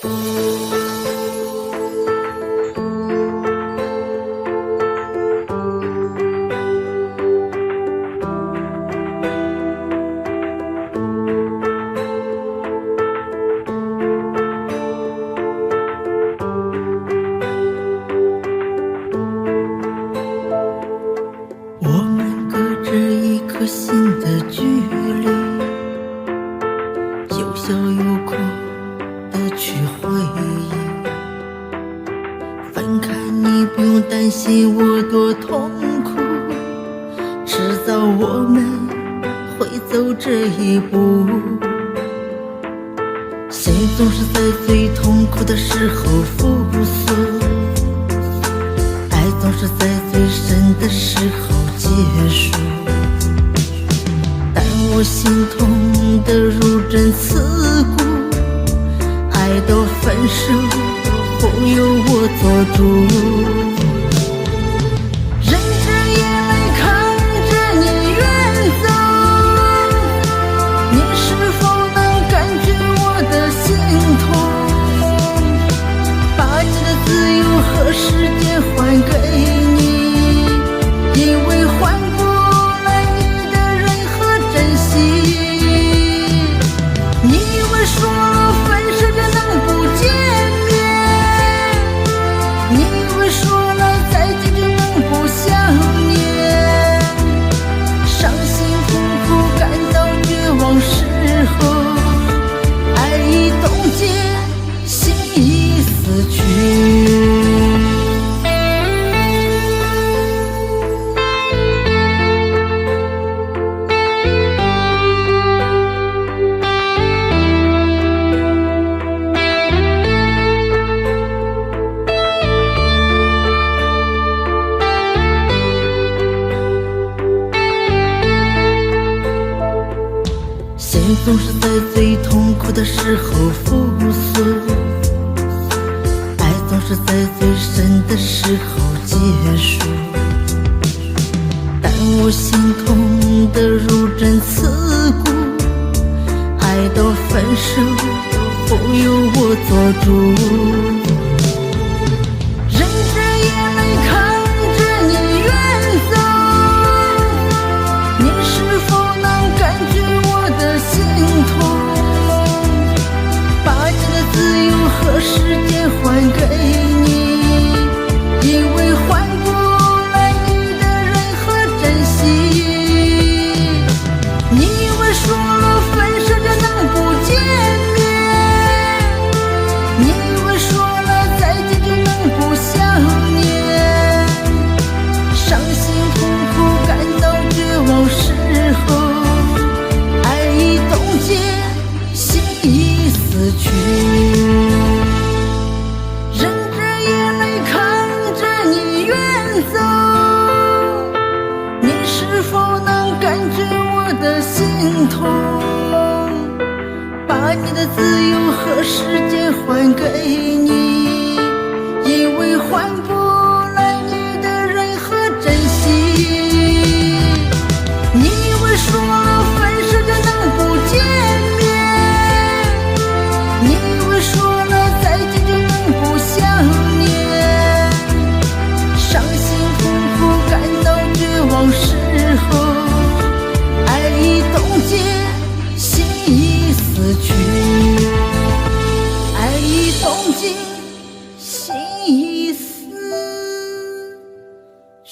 我们隔着一颗心的距离，又笑又哭的去回忆。分开你不用担心我多痛苦，迟早我们会走这一步。心总是在最痛苦的时候复苏，爱总是在最深的时候结束。但我心痛得如针刺骨，爱到分手不由我做主。忍着眼泪看着你远走，你是否能感觉我的心痛？把你的自由和时间还给你，因为换不来你的任何珍惜。你以为说了分手就能不见面？你以为说了再见就能不想念？伤心痛苦感到绝望时候，爱已冻结，心已死去。心总是在最痛苦的时候复苏，爱总是在最深的时候结束。但我心痛得如针刺骨，爱到分手不由我做主。忍着眼泪看着你远走，你是否能感觉我的心痛？把你的自由和时间还给你，因为换不来你的任何珍惜。你以为说了分手就能不见面？你以为说了再见就能不想念？伤心痛苦感到绝望时候，爱已冻结，心已死去。忍着眼泪看着你远走，你是否能感觉我的心痛？把你的自由和时间还给你，因为换不来你的任何珍惜。你以为说了分手就能不见面？你以为说了再见就能不想念？伤心痛苦感到绝望时候，爱已冻结，心已死去。爱已冻结，心已死去。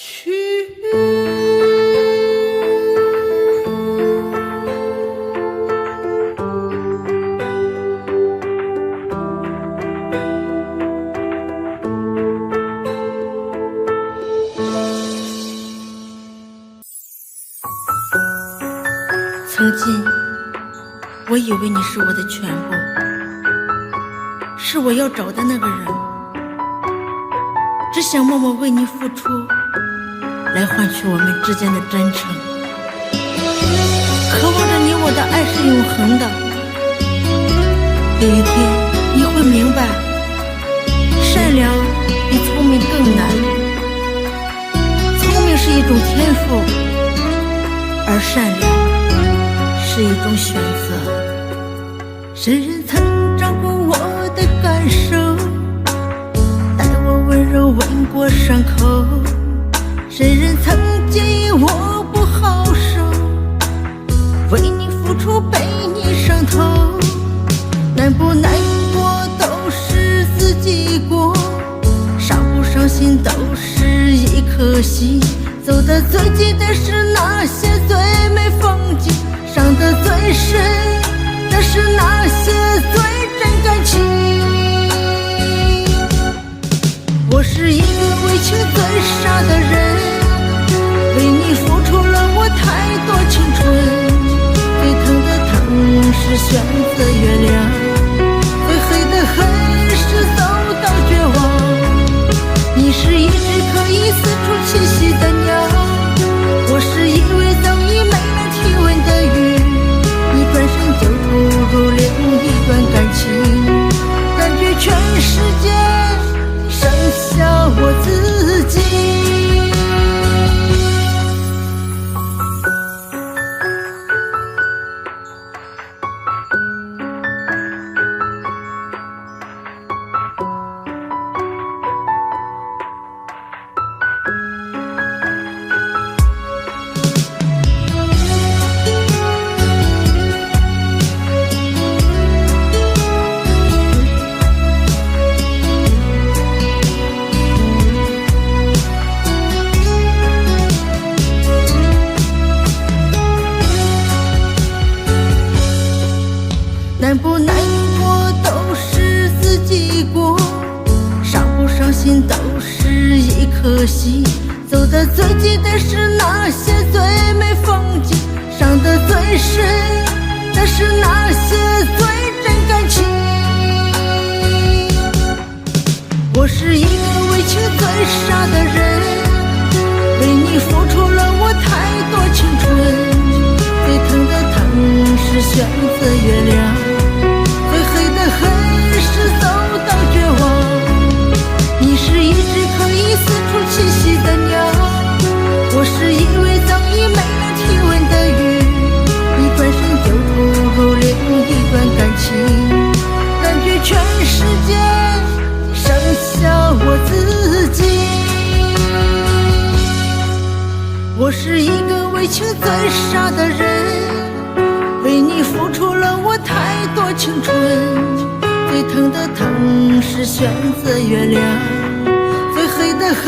曾经，我以为你是我的全部，是我要找的那个人，只想默默为你付出，来换取我们之间的真诚，渴望着你我的爱是永恒的。有一天你会明白，善良比聪明更难，聪明是一种天赋，而善良是一种选择。谁人曾照顾我的感我傷口？誰人曾經我不好受？為你付出被你傷透，難不難過都是自己過，傷不傷心都是一顆心。走得最近的是那些最美風景，傷得最深的是那些最真感情。我是一個為情最傻的人，為你付出了我太多青春。最疼的疼是選擇原諒，最恨的恨是走到絕望。你是一隻可以四處棲息的鳥，我是一尾早已沒了體溫的魚。你轉身就投入另一段感情，感覺全世界剩下我自己。難不難過都是自己過，傷不傷心都是一顆心。走得最近的是那些最美風景，傷得最深的是那些最真感情。我是一個為情最傻的人，為你付出了我太多青春。最疼的疼是選擇原諒，最恨的恨是走到絕望。你是一隻可以四處棲息的鳥，我是一尾早已沒了體溫的魚。你轉身就投入另一段感情，感覺全世界剩下我自己。我是一個為情最傻的人，為你付出了我太多青春。最疼的疼是選擇原諒，最恨的恨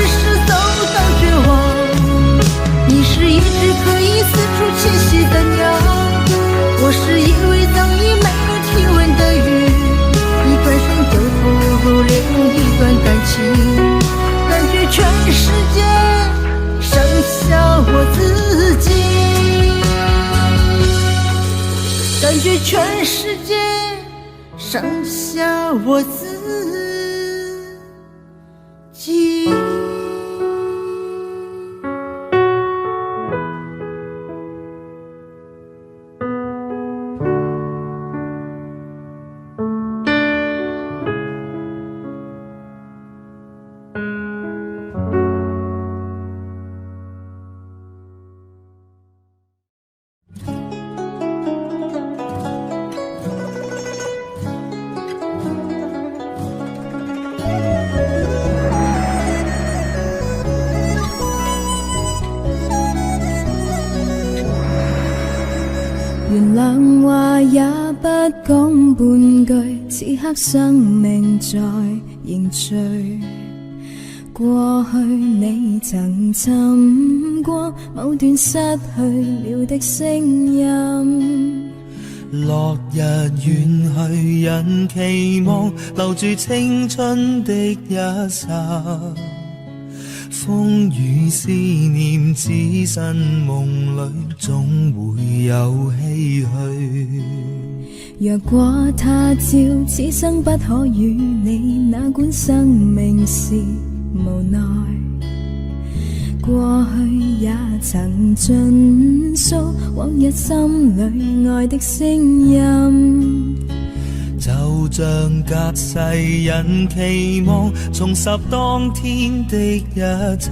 是走到絕望。你是一隻可以四處棲息的鳥，我是一尾早已沒了體溫的魚。你轉身就投入另一段感情，感覺全世界剩下我自己，感覺全世界剩下我自己。原諒話也不講半句，此刻生命在凝聚。過去你曾尋過某段失去了的聲音。落日遠去，人期望留住青春的一剎。風雨思念，置身夢裏，總會有唏噓。若果他朝此生不可與你，哪管生命是無奈。過去也曾盡訴往日心裏愛的聲音。就像隔世人期望重拾當天的一切，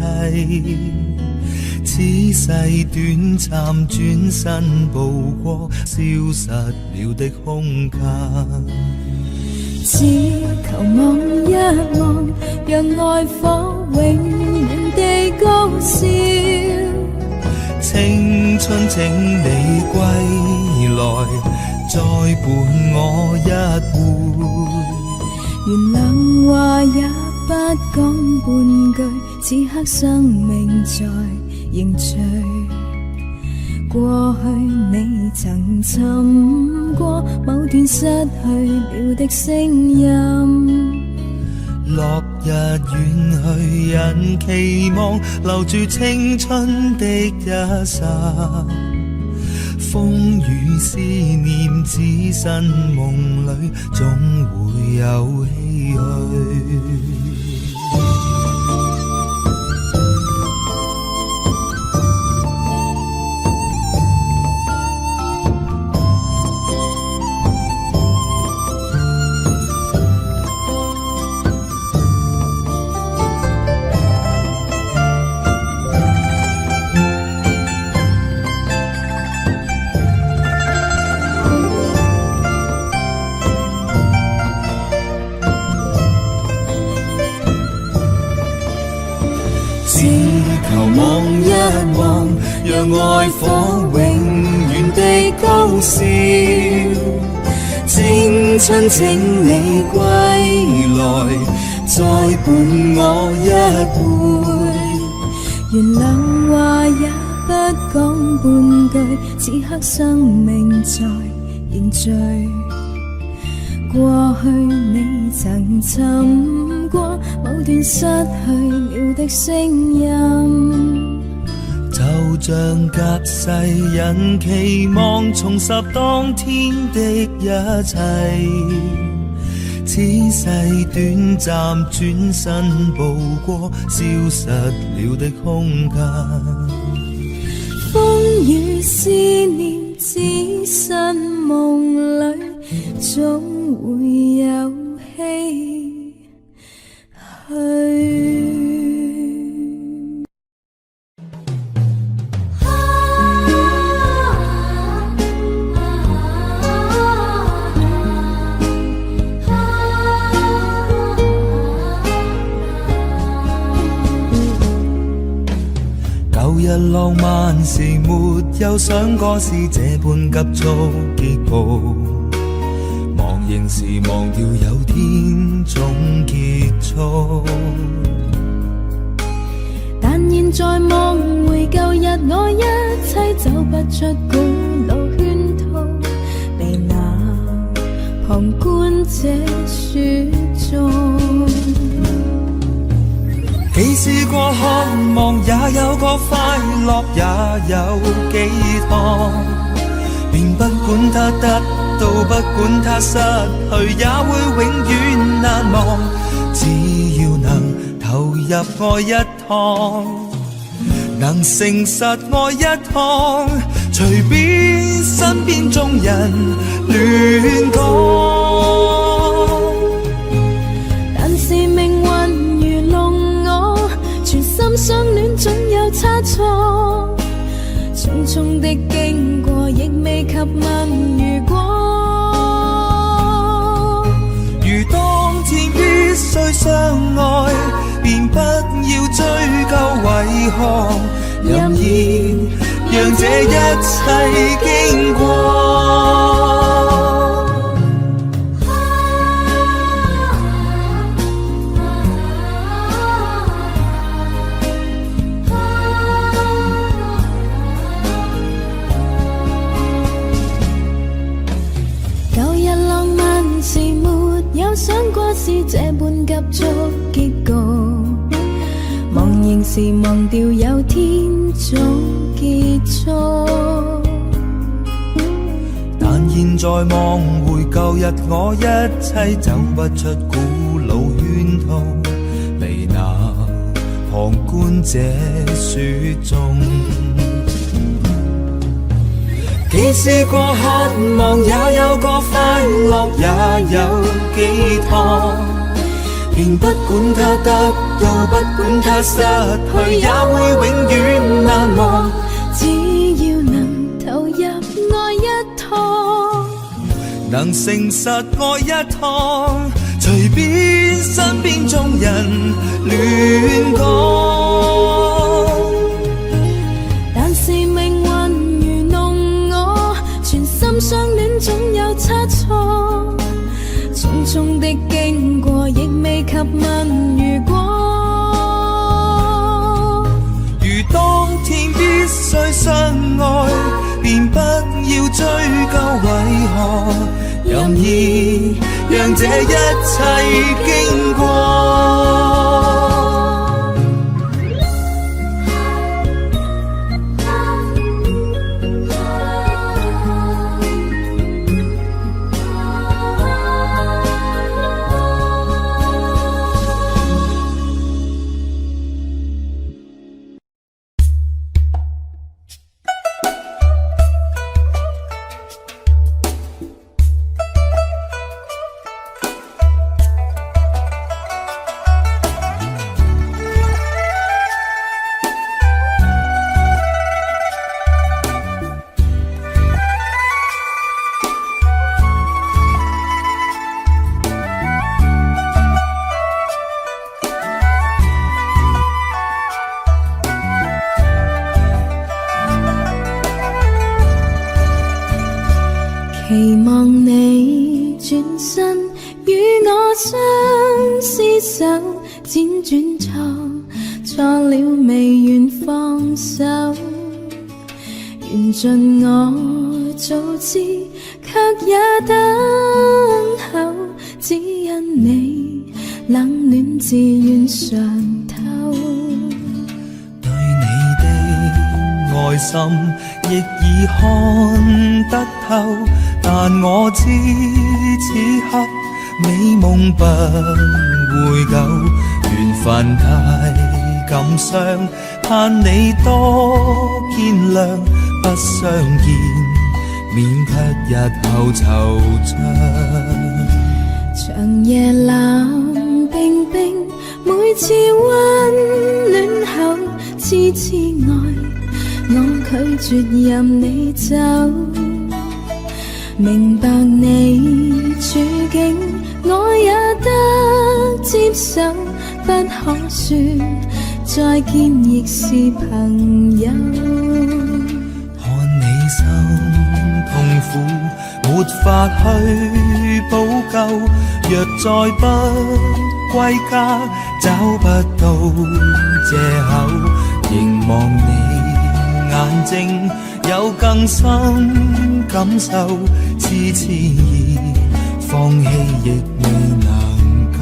此世短暫，轉身步過消失了的空間。只求望一望，讓愛火永遠地高燒。青春，請你歸來，再伴我一回。原諒話也不講半句，此刻生命在凝聚。過去你曾尋過某段失去了的聲音。落日遠去，人期望留住青春的一剎。風雨思念，置身夢裏，總會有唏噓。只求望一望，讓愛火永遠地高燒。青春，請你歸來，再伴我一回。原諒話也不講半句，此刻生命在凝聚。過去你曾尋過某段失去了的聲音。就像隔世人期望重拾當天的一切，此世短暫，轉身步過消失了的空間。風雨思念，置身夢裏，總會有唏噓。舊日浪漫時，沒有想過是這般急速結局。忘形時忘掉有天總結束。但現在望回舊日，我一切走不出古老圈套，被那旁觀者說中。既試過渴望，也有過快樂，也有寄託，便不管他得到，不管他失去，也會永遠難忘。只要能投入愛一趟，能誠實愛一趟，隨便身邊眾人亂講。但是命運愚弄我，全心相戀總有差錯，匆匆的經過，亦未及問如果。如當天必須相愛，便不要追究為何，任意讓這一切經過。舊日浪漫時，沒有想過是這般急速結局。忘形時忘掉有天總結束。但現在望回舊日，我一切走不出古老圈套，被那旁觀者說中。既試過渴望，也有過快樂，也有寄託，便不管他得到，不管他失去，也會永遠難忘。只要能投入愛一趟，能誠實愛一趟，隨便身邊眾人人亂講。但是命運愚弄我，全心相戀總有差錯，匆匆的經過，亦未及問如果。如當天必須相愛，便不要追究為何，任意讓這一切經過。期望你轉身與我相廝守，輾轉錯，錯了未願放手，緣盡我早知，卻也等候，只因你冷暖自願嘗透。對你的愛心亦已看得透，但我知此刻美夢不會夠，緣分太感傷，盼你多見諒，不相見，免卻日後惆悵。長夜冷冰冰，每次溫暖後，痴痴愛，我拒絕任你走。明白你處境，我也得接受，不可說再見亦是朋友。看你心痛苦，沒法去補救。若再不歸家，找不到借口，凝望你眼睛，有更深感受，痴痴意放棄亦未能夠。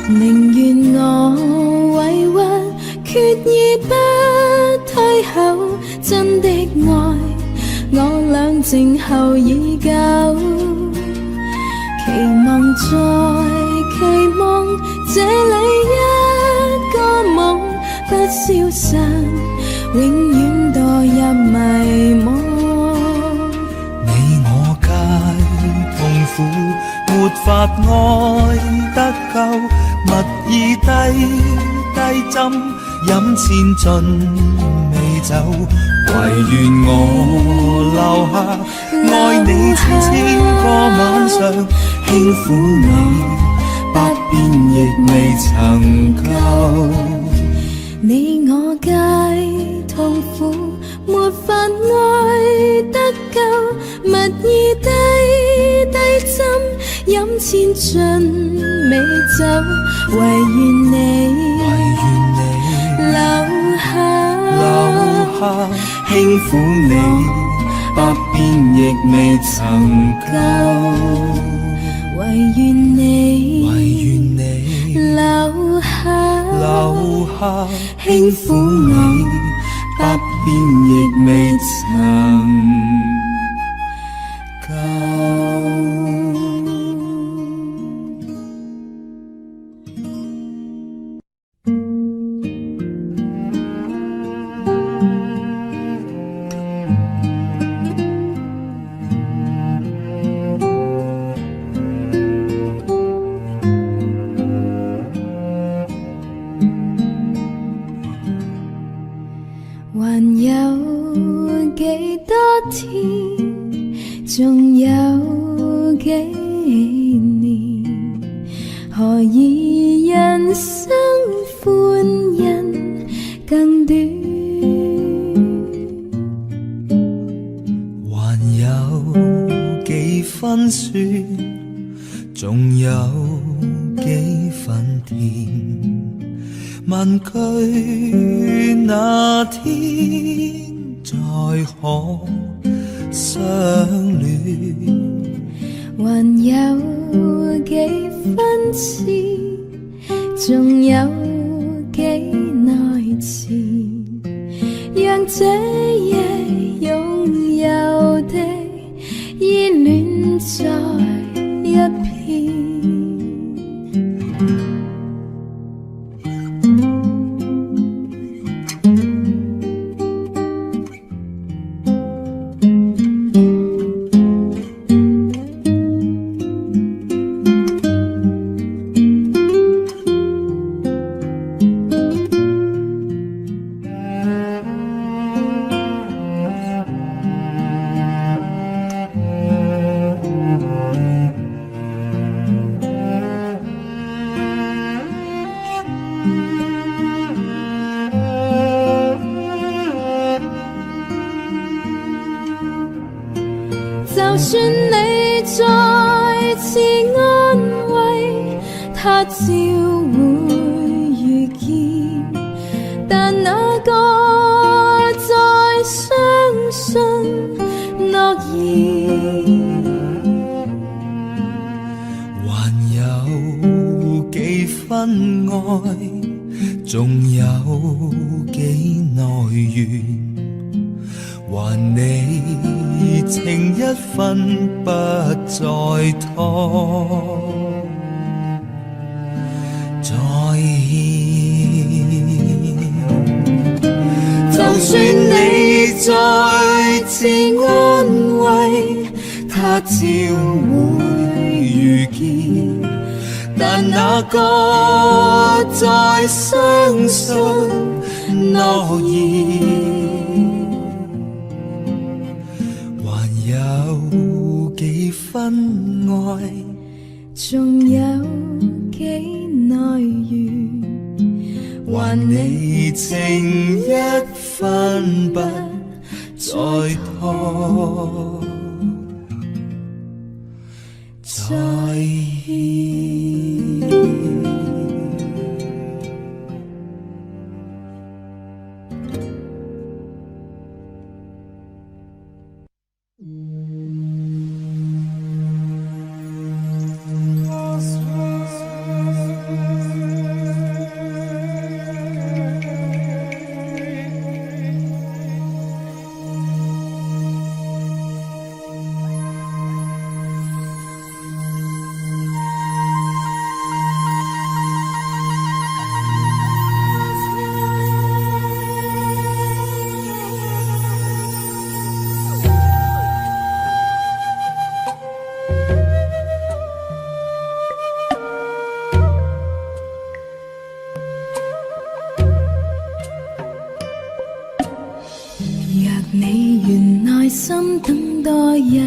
寧願我委屈，決意不退後，真的愛，我倆靜候已久。期望再期望，這裏一個夢不消散，永遠墮入迷惘。你我皆痛苦，沒法愛得夠，勿以低低斟，飲千樽美酒，唯願我留下，愛你千千個晚上，輕撫你百遍亦未曾夠。你我皆痛苦，沒法愛得夠，勿以低低斟，飲千樽美酒，唯願你唯願你留下，留下，輕撫你百遍亦未曾夠。唯願你唯願你留下，留下，輕撫你百遍亦未曾夠。天，仲有幾年，何以人生歡欣更短？還有幾分酸，仲有幾分甜。問句那天再可相戀？還有幾分痴，仲有幾耐遲？讓這夜擁有的依戀再一遍。就算你再次安慰，他朝會遇見，但哪個再相信諾言？還有幾分愛，仲有幾耐緣？還你情一分，不再拖，再欠。就算你再次安慰，他朝會遇見，但哪個再相信諾言？還有幾分愛，仲有幾耐緣？還你情一分，不再拖，再欠。若你願耐心等多一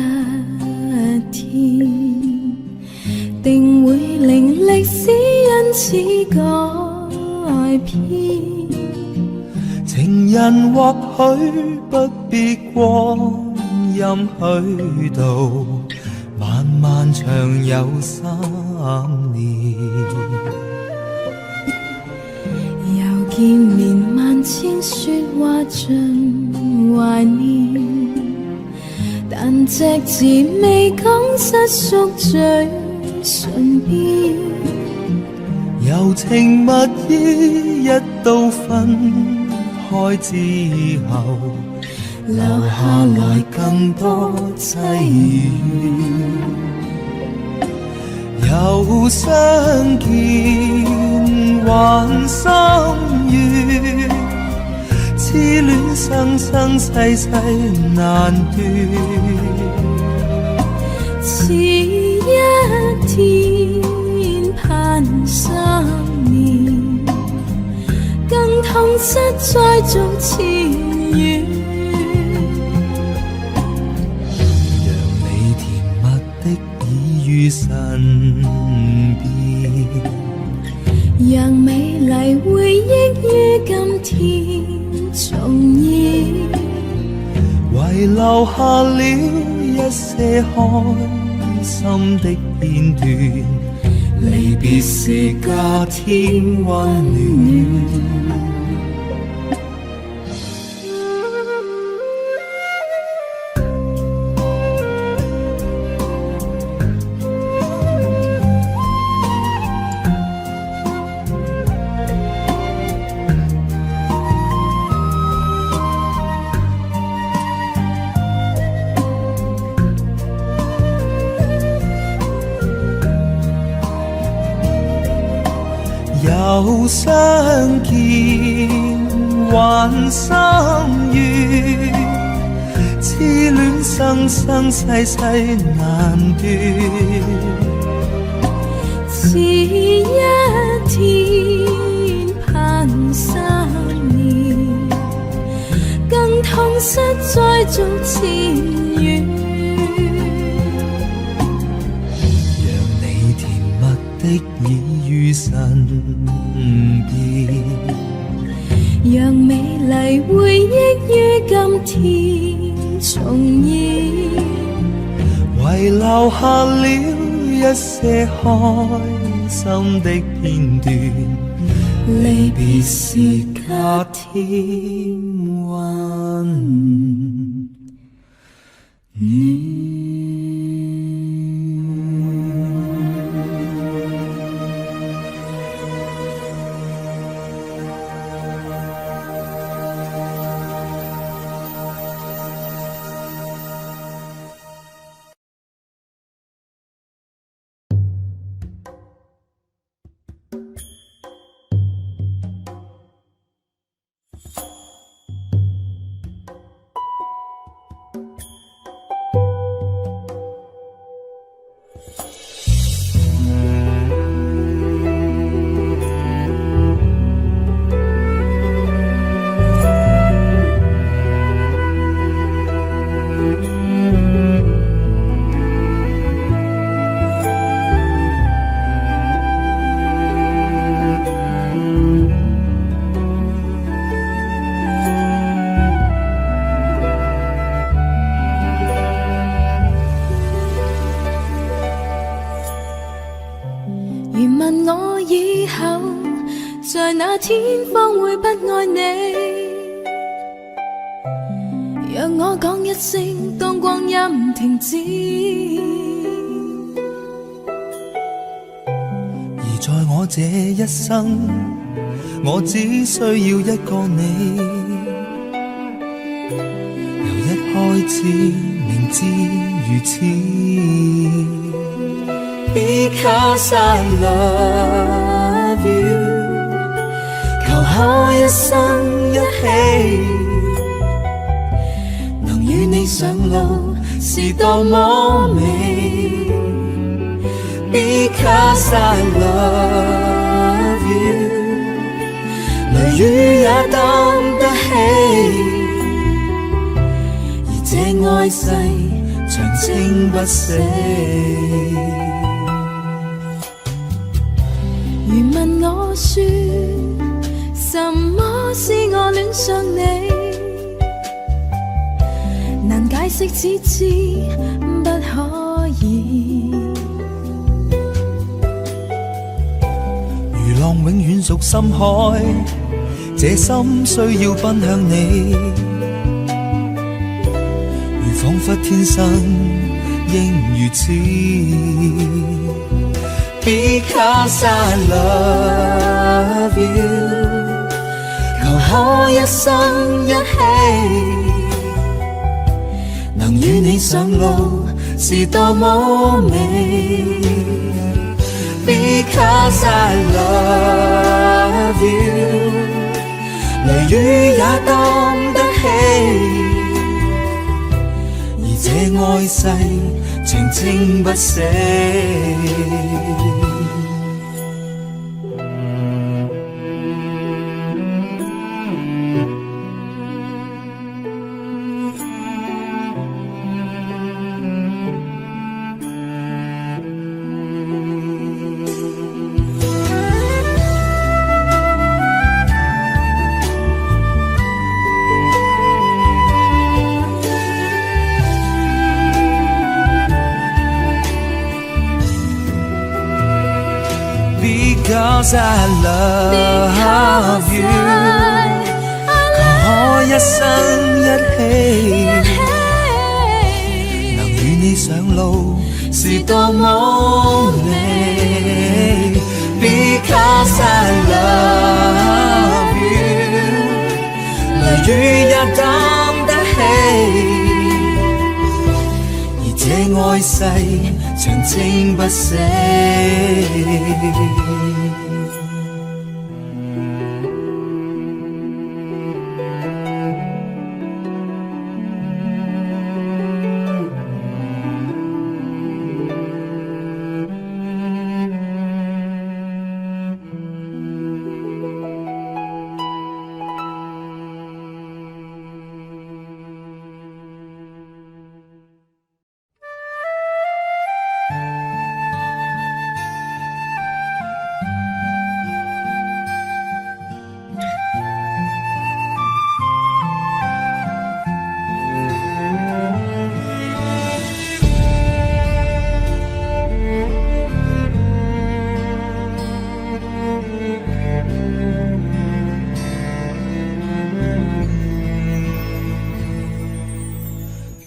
天，定會令歷史因此改變。情人或許不必光陰虛度，漫漫長有3年。又見面萬千說話盡懷念，但隻字未講失縮嘴唇邊。柔情蜜意一到分開之後，留下來更多凄怨。又相見還心願，痴戀生生世世難斷。遲一天盼3年，更痛失再續前緣。於身邊。讓美麗回憶於今天重演。遺留下了一些開心的片段，離別時加添溫暖。又相見還心願，痴戀生生世世難斷。遲一天盼三年，更痛失再續前緣。讓你甜蜜的耳於身邊，讓美麗回憶於今天重演。遺留下了一些開心的片段，離別時加添溫暖。如問我以後在哪天方會不愛你，讓我講一聲，當光陰停止。而在我這一生，我只需要一個你。由一開始明知如此。Because I love you，求可一生一起，能與你上路是多麼美。Because I love you，雷雨也擔得起，而這愛世長青不死。如問我說，什麼使我戀上你？難解釋，只知不可以。如浪永遠屬深海，這心需要奔向你。如彷彿天生應如此。Because I love you，求可一生一起，能與你上路是多麼美。Because I love you，雷雨也擔得起，而這愛世長青不死。Because I love you，求可一生一起，能與你上路是多麼美。Because I love you，雷雨也擔得起，而這愛世長青不死。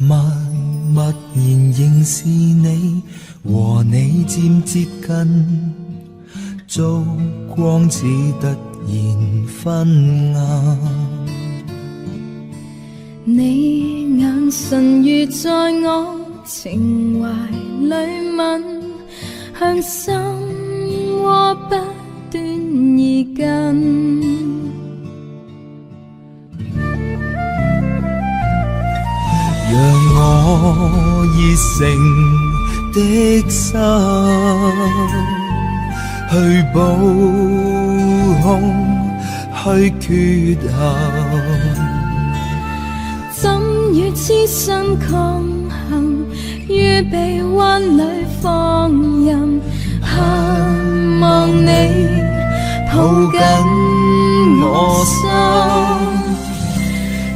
默默然仍是你，和你漸接近，燭光似突然昏暗。你眼神如在我情懷裏吻，向心窩不斷移近。讓我熱誠的心去補空，去缺陷。怎與痴心抗衡？於臂彎裏放任，盼望你抱緊我心，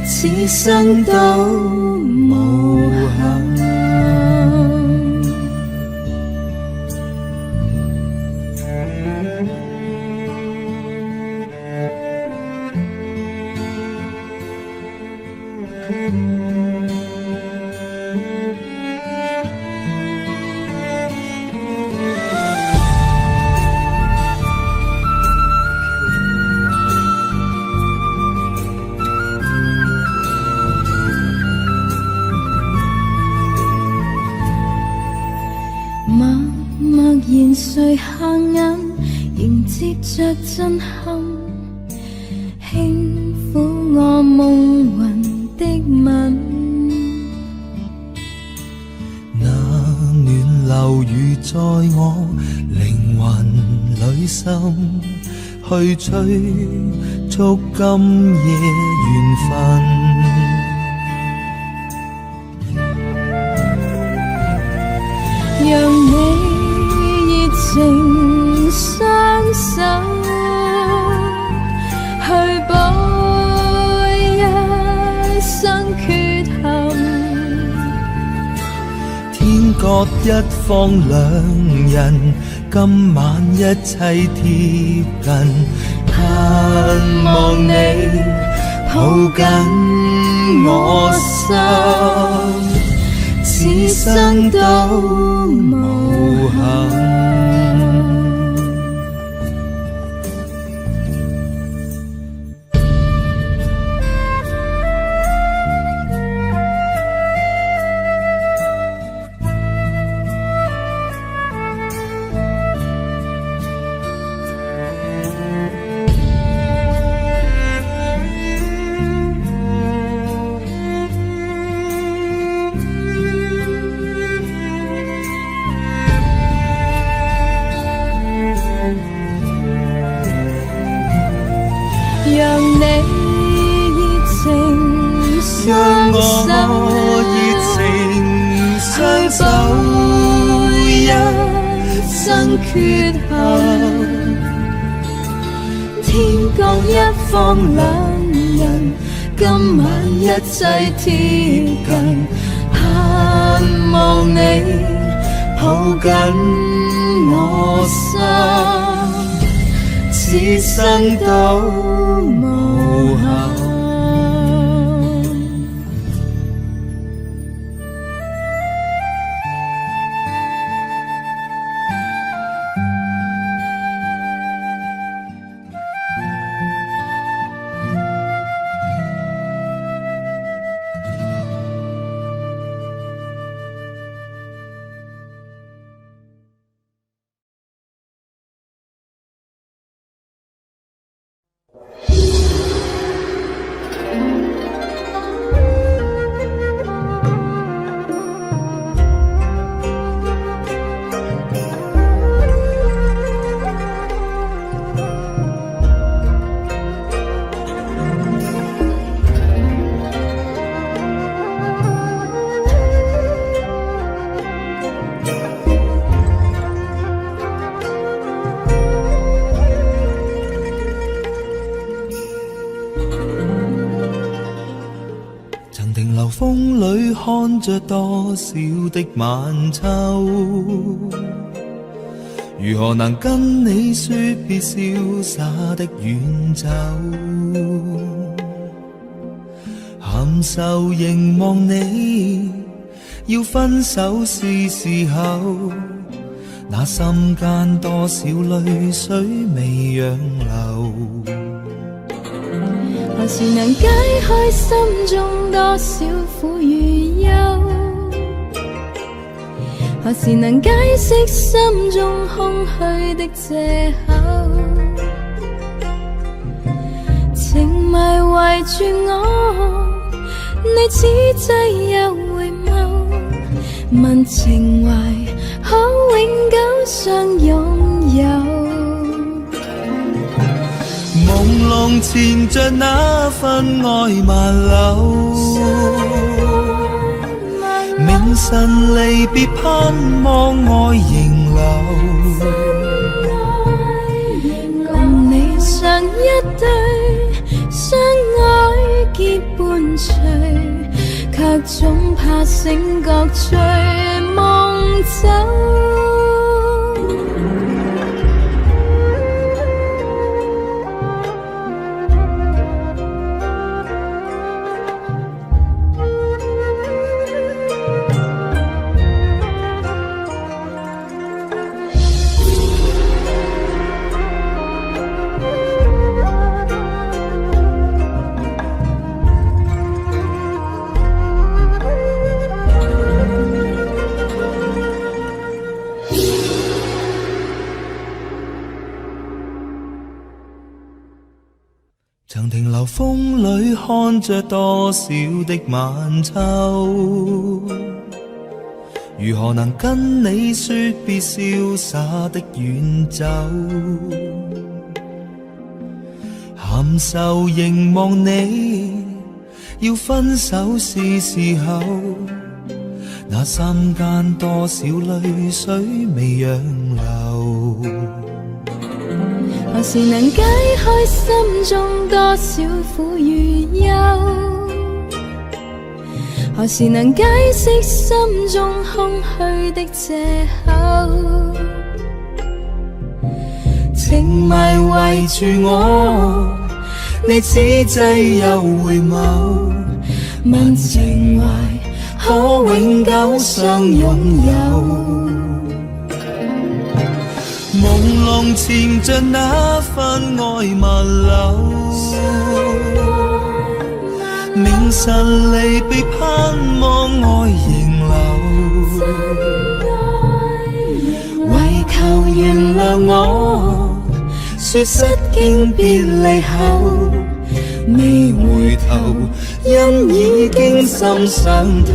此生都無憾。默默然垂下眼，迎接着震撼，輕撫我夢魂的吻。那暖流如在我靈魂裏滲，去催促今夜緣分。讓你熱情雙手去補一生缺陷。天各一方兩人，今晚一切貼近，盼望你抱緊我心，此生都無憾。讓你熱情讓雙我手熱情雙手一生缺陷。天各一方兩人，今晚一切貼近，盼望你抱緊我心，此生都無憾。曾停留風裏看着多少的晚秋，如何能跟你說別瀟灑的遠走？含愁凝望你，要分手是時候，那心間多少淚水未讓流。何時能解開心中多少苦與憂？何時能解釋心中空虛的借口？情迷圍住我，你此際又回眸，問情懷可永久相擁有？朦朧纏着那份愛萬縷，明晨離別盼望愛仍留。共你常一對，相愛結伴隨，卻總怕醒覺隨夢走。曾停留風裏看着多少的晚秋，如何能跟你說別瀟灑的遠走？含愁凝望你，要分手是時候，那心間多少淚水未讓流。何時能解開心中多少苦與憂？何時能解釋心中空虛的借口？情迷圍住我，你此際又回眸，問情懷可永久相擁有？朦朧纏着那份愛萬縷，明晨離別盼望愛仍留。為求原諒我，說失敬別離後，未回頭，因已經心傷透。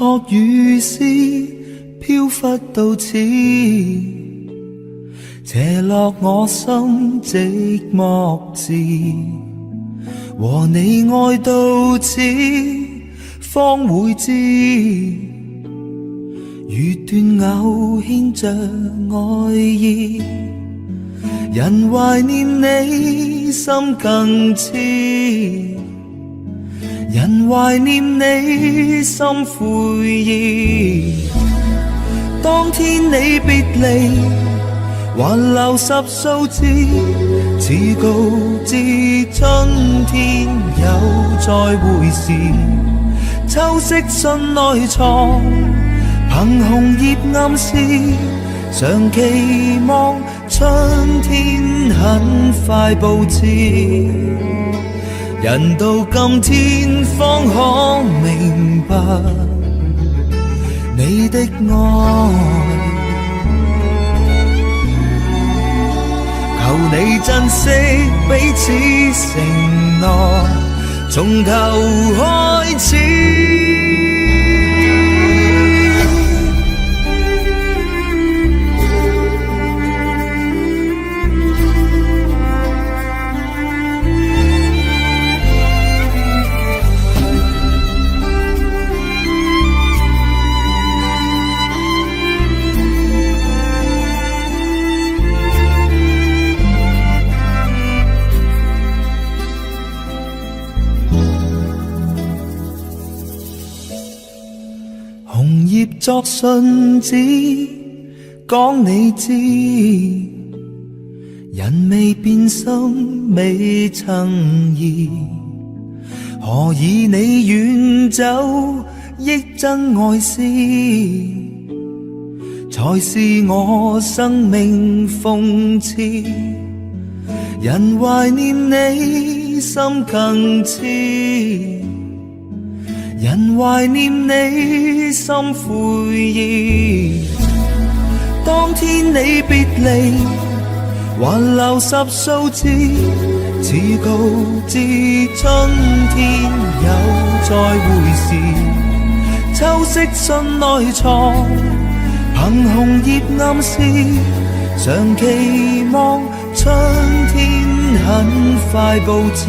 落雨絲，飄忽到此，斜落我心寂寞時，和你愛到此，方會知，如斷藕牽着愛意，人懷念你心更痴，人懷念你心悔意。當天你別離，還留十數字，似告知春天有再會時。秋色信內藏，憑紅葉暗示，常期望春天很快佈置。人到今天方可明白你的愛，求你珍惜彼此承諾，從頭開始。紅葉作信紙，講你知，人未變心，未曾疑，何以你遠走，益增愛思，才是我生命諷刺。人懷念你，心更痴。人懷念你，心悔意。當天你別離，還留十數字，似告知春天有再會時。秋色信內藏，憑紅葉暗示，常期望春天很快佈置。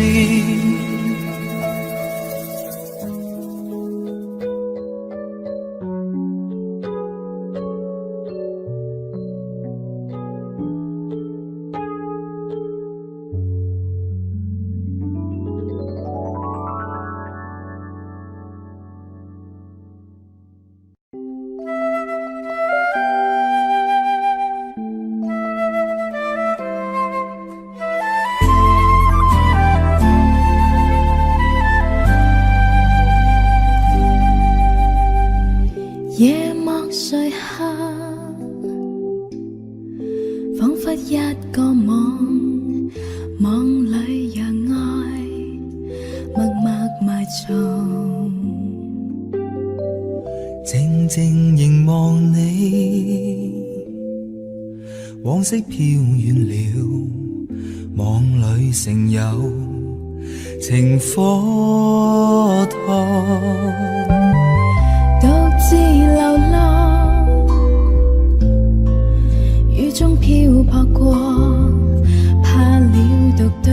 夜幕垂下，彷彿一個夢，夢裏讓愛默默埋藏。靜靜凝望你，往昔飄遠了，夢裏成有情火燙。獨自流浪，雨中漂泊過，怕了獨對，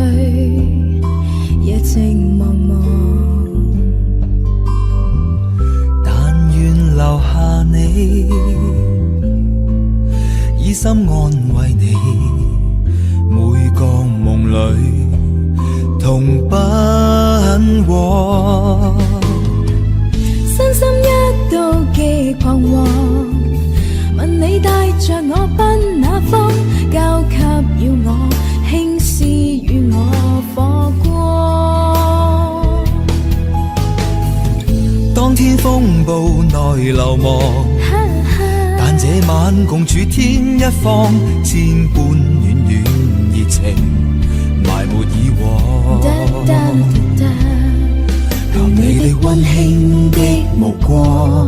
夜靜茫茫。但願留下你，以心安慰你，每個夢裏同奔往。身心一度極彷徨，問你帶着我奔哪方，交給了我輕施與我火光。當天風暴內流亡，但這晚共處天一方，千般暖暖熱情埋沒以往。求你的溫馨的目光，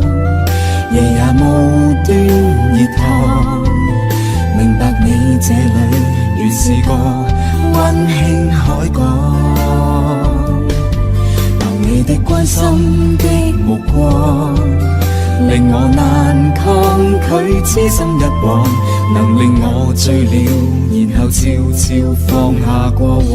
夜也無端熱燙。明白你這裏原是個溫馨海港。留你的關心的目光，令我難抗拒痴心一往，能令我醉了，然後悄悄放下過往。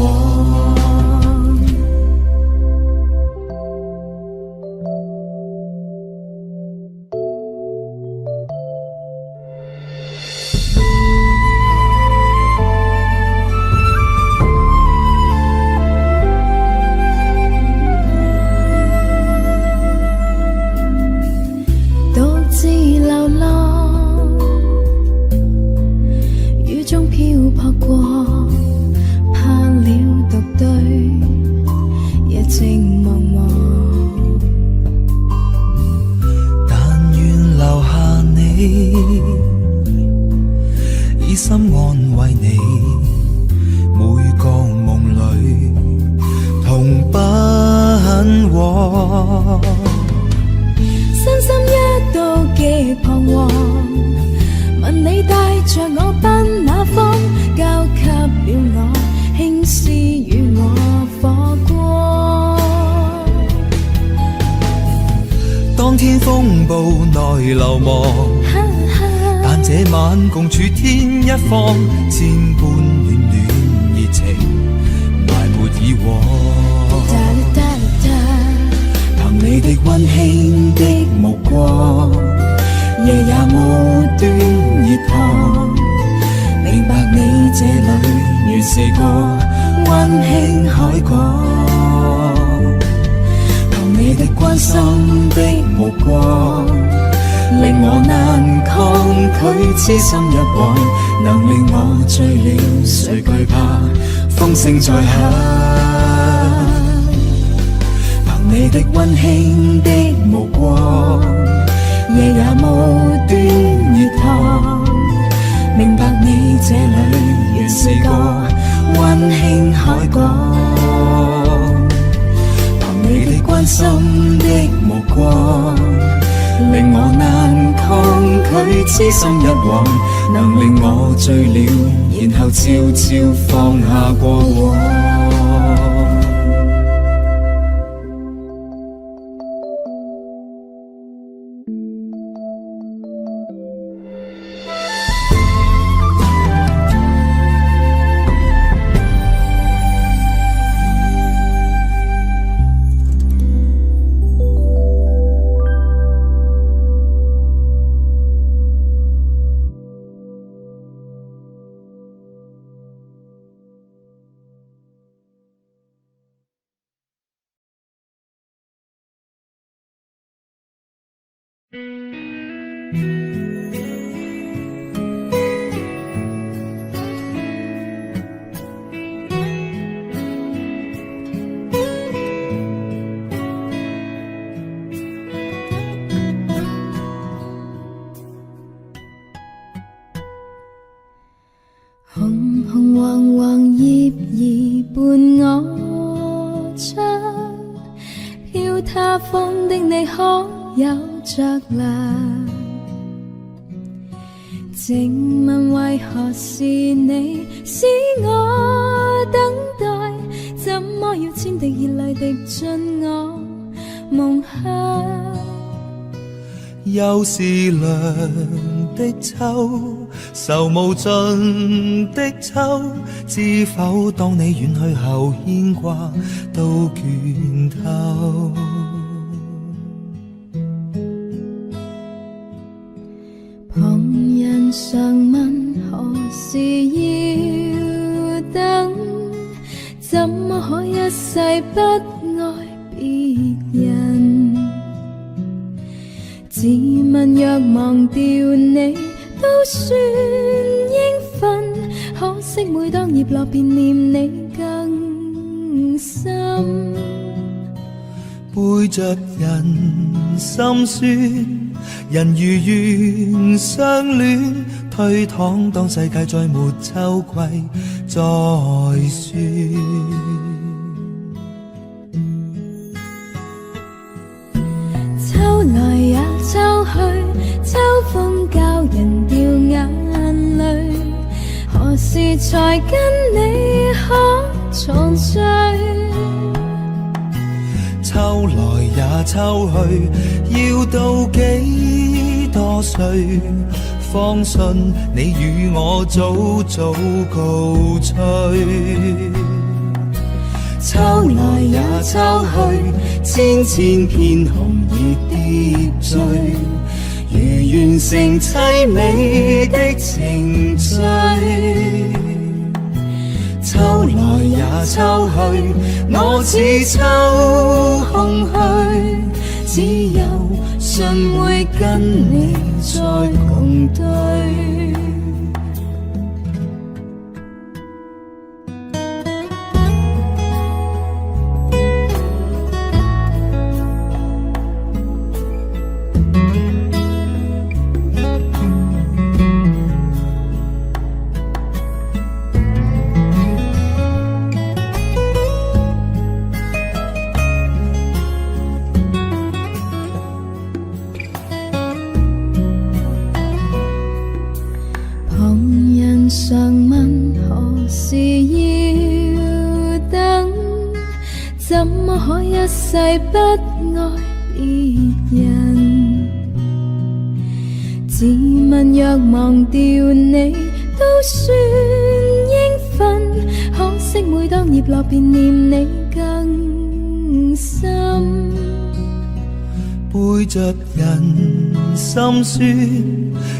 獨自流浪，雨中漂泊過，怕了獨對，夜靜茫茫。但願留下你，以心安慰你，每個夢裏同奔往。身心一度極彷徨，問你帶着我奔哪方，交給了我，輕施與我火光。當天風暴內流亡，但這晚共處天一方，千般暖暖熱情埋沒以往。憑你的溫馨的目光，夜也無端熱燙。明白你這裏原是個溫馨海港。憑你的關心的目光，令我難抗拒痴心一往，能令我醉了，誰懼怕風聲再響？憑你的溫馨的目光，夜也無端熱燙。明白你這裏原是個溫馨海港。憑你的關心的目光，令我難抗拒痴心一往，能令我醉了，然後悄悄放下過往。紅紅黃黃葉兒伴我唱，飄他方的你可有着涼？靜問為何是你使我等待？怎麼要千滴熱淚滴進我夢鄉？又是涼的秋，愁無盡的秋，知否當你遠去後，牽掛都倦透。旁人常問何時要等，怎麼可一世不愛別人？自問若忘掉你，都算應分。可惜每當葉落，便念你更深。背着人心酸，人如願相戀，推搪當世界再沒秋季再算。秋來也秋去，秋風教人掉眼淚，何時才跟你可重聚？秋來也秋去，要到幾歲，方信你與我早早告吹。秋來也秋去，千千片紅葉疊綴，如完成凄美的程序。秋來也秋去，我似秋空虛，只有信會跟你再共對。旁人常問何時要等，怎麼可一世不愛別人？自問若忘掉你，都算應分。可惜每當葉落，便念你更深。背着人心酸，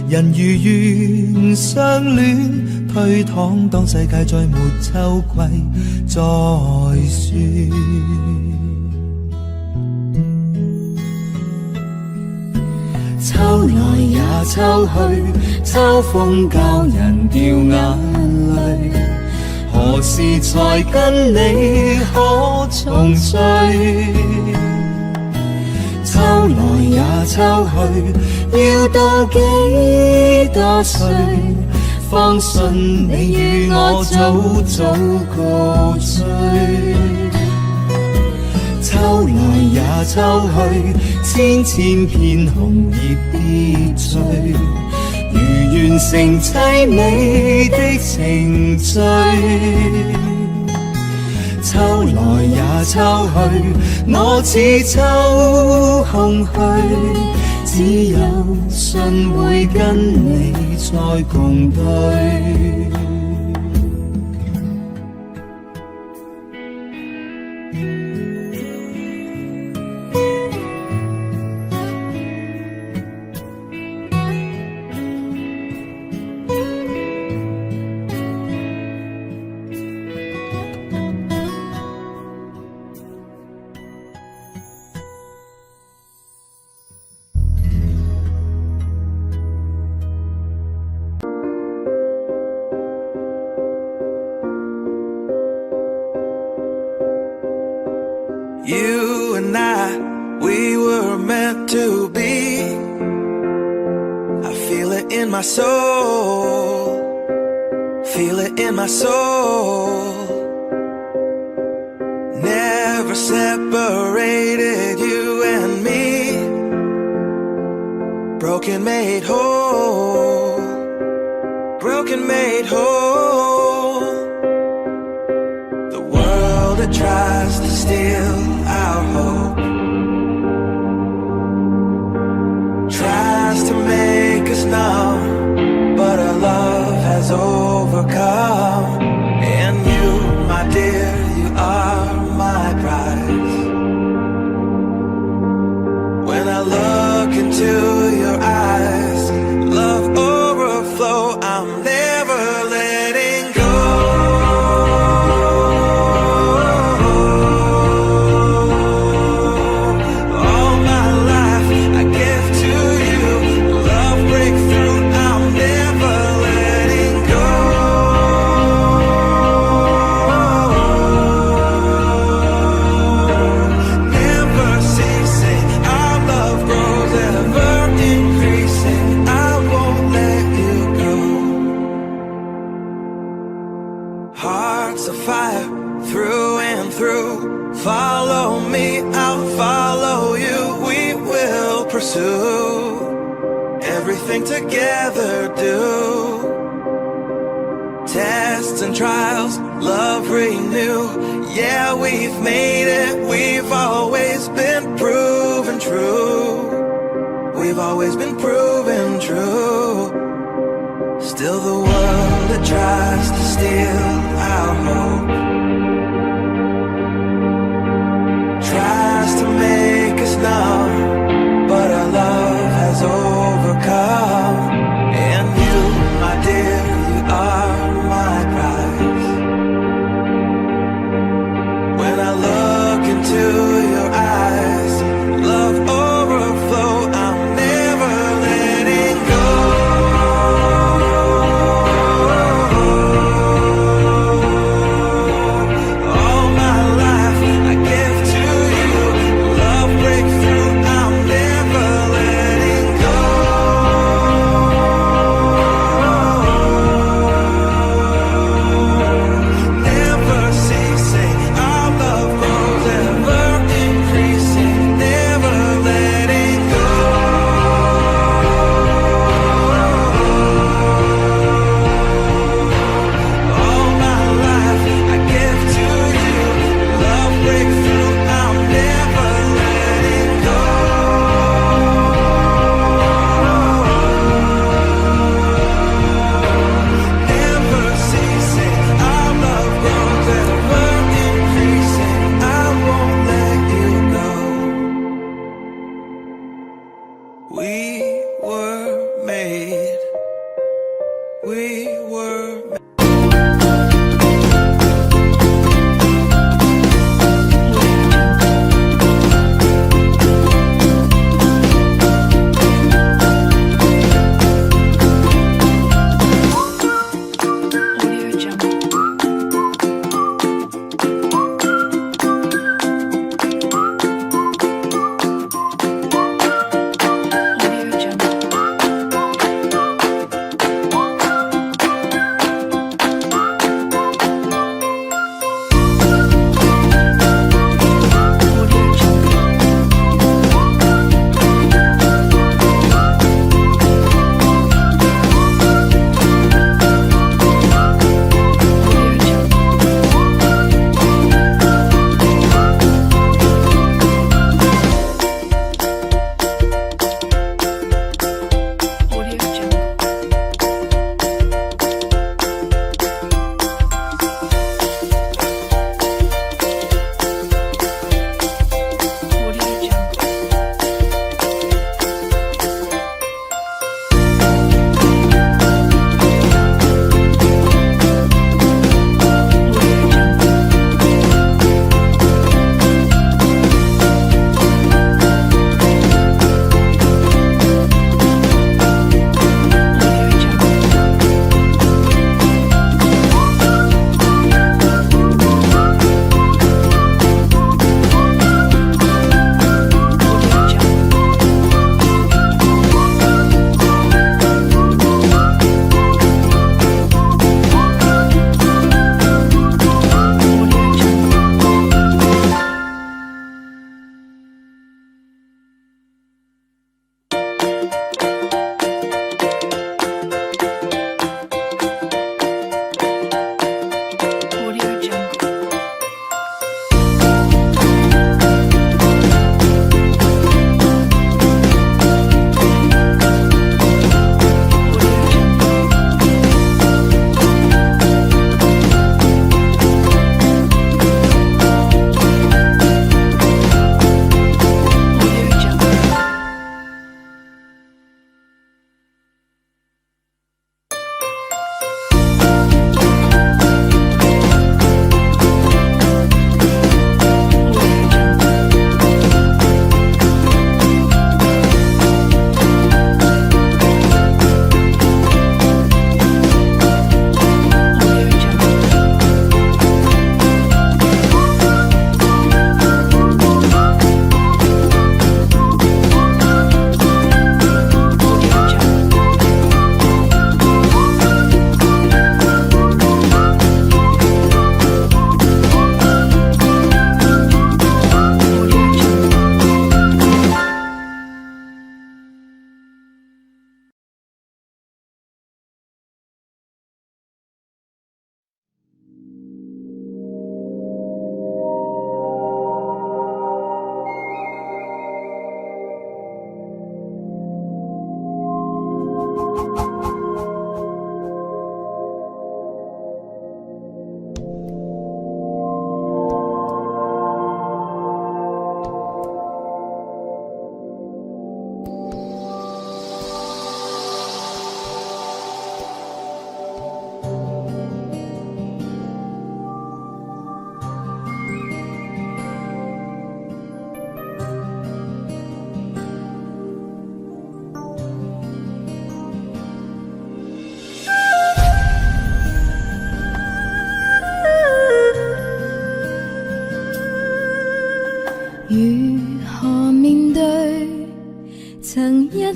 人如願相戀，推搪當世界再沒秋季再說。秋來也秋去，秋風教人掉眼淚，何時才跟你可重聚？秋來也秋去，要到幾多歲，方信你與我早早告吹？秋來也秋去，千千片紅葉疊綴，如完成凄美的程序。秋來也秋去，我似秋空虛，只有信會跟你再共對。 You and I, we were meant to be. I feel it in my soul. Feel it in my soul. Never separated, you and me. Broken made whole. Broken made whole. The world that tries to steal our hope tries to make us numb, but our love has overcome. And you, my dear, you are my prize. When I look into your eyes, love overflow, I'm never letting go. All my life I give to you. Love breakthrough, I'm never letting go. Never ceasing, our love grows, ever increasing. I won't let you go. Hearts of fire, through and through. Follow me, I'll follow you. We will pursue everything together do. Tests and trials, love renew. Yeah, we've made it, we've always been proven true. We We've always been proven true. Still, the world that tries to steal our hope tries to make us numb, but our love has overcome. And you, my dear, you are my prize. When I look into your eyes, love overflow, I'm never letting go.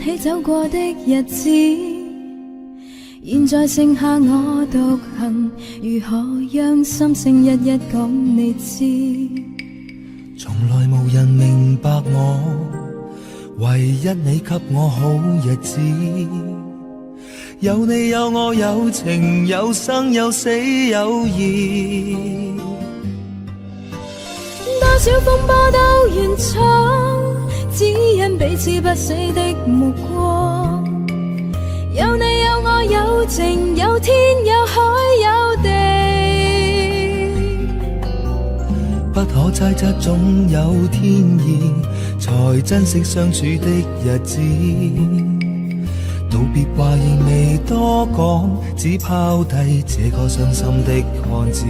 起走過的日子，現在剩下我獨行，如何讓心聲一一講你知？從來無人明白我，唯一你給我好日子。有你有我有情有生有死有義。多少風波都願闖，只因彼此不死的目光。有你有我有情有天有海有地，不可猜測總有天意，才珍惜相處的日子。道別話仍未多講，只拋低這個傷心的漢子。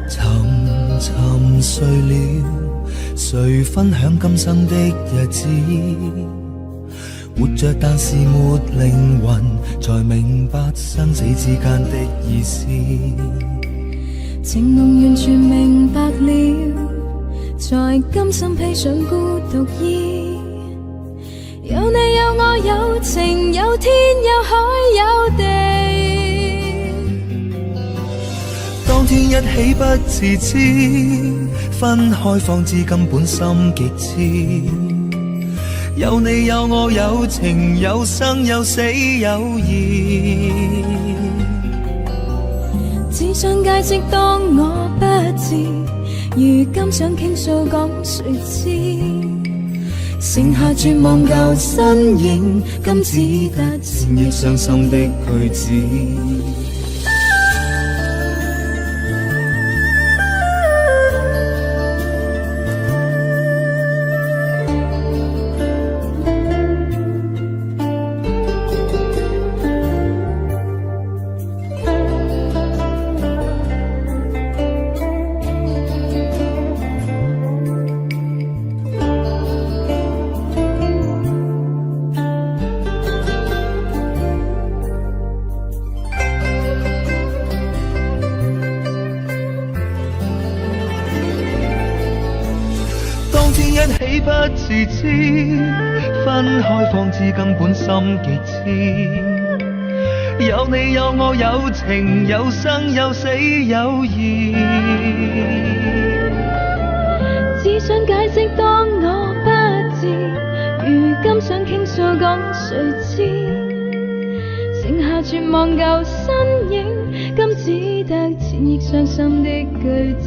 沉沉睡了，誰分享今生的日子？活着但是沒靈魂，才明白生死之間的意思。情濃完全明白了，才甘心披上孤獨衣。有你有我有情有天有海有地。當天一起不自知，分開方知根本心極痴。有你有我有情有生有死有義。只想解釋當我不智，如今想傾訴講誰知？剩下絕望舊身影，今只得千憶傷心的句子。當天一起不自知，分開方知根本心極痴。有你有我有情有生有死有義。只想解釋當我不智，如今想傾訴講誰知？剩下絕望舊身影，今只得千憶傷心的句子。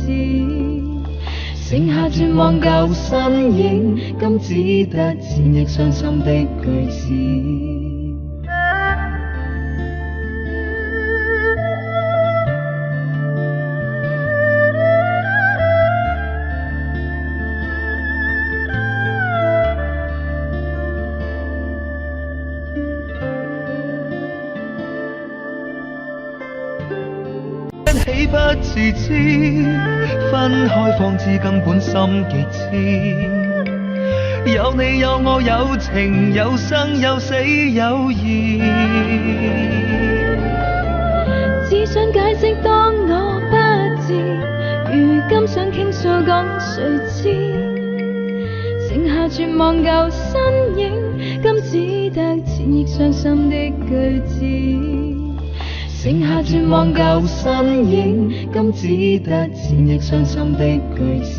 剩下絕望舊身影，今只得千憶傷心的句子。一起不自知，分開方知根本心極痴。有你有我有情有生有死有義。只想解釋當我不智，如今想傾訴講誰知？剩下絕望舊身影，今只得千憶傷心的句子。剩下絕望舊身影，今只得千憶傷心的句子。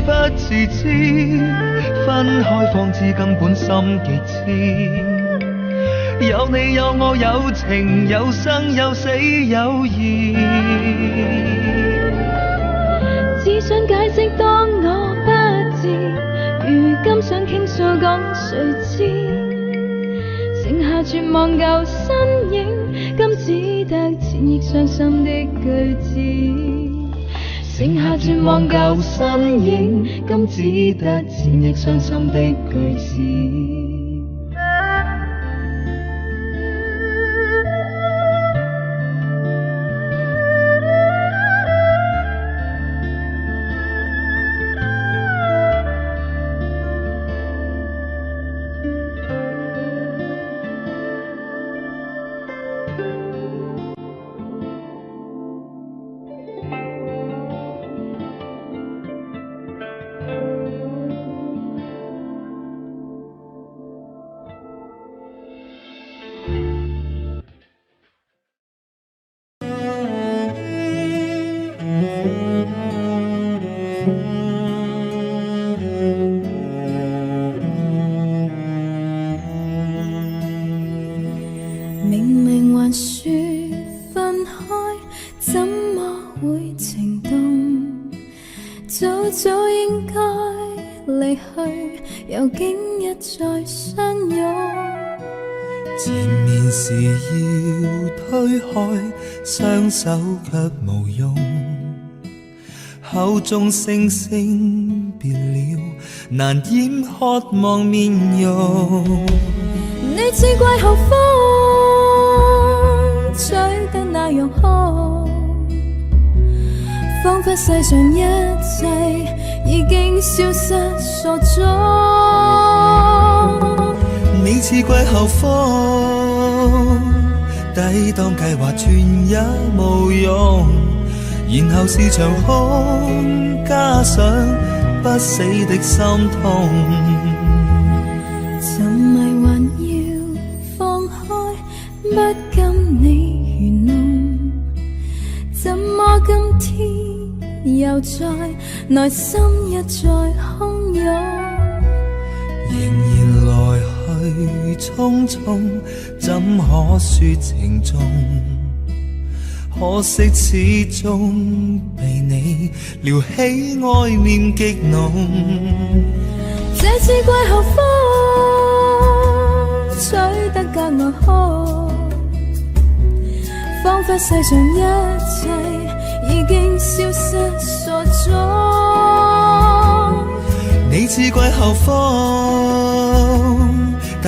不自知，分開方知根本心極痴。有你有我有情有生有死有義。只想解釋當我不智，如今想傾訴講誰知？剩下絕望舊身影，今只得千憶傷心的句子。剩下絕望舊身影，今只得千憶傷心的句子。還說分開，怎麼會情動？早早應該離去，又竟一再相擁。前面是要推開，雙手卻無用，口中聲聲別了，難掩渴望面容。你似季候風，吹得那樣空，彷彿世上一切已經消失所蹤。你似季候風，抵擋計劃全也無用，然後是場空，加上不死的心痛。沉迷還要放開，不禁你愚弄。怎麼今天又在內心一再洶湧？仍然來去匆匆，怎可說情重？可惜始終被你撩起愛念極濃。這次季候風，吹得格外兇，彷彿世上一切已經消失所蹤。你似季候風，抵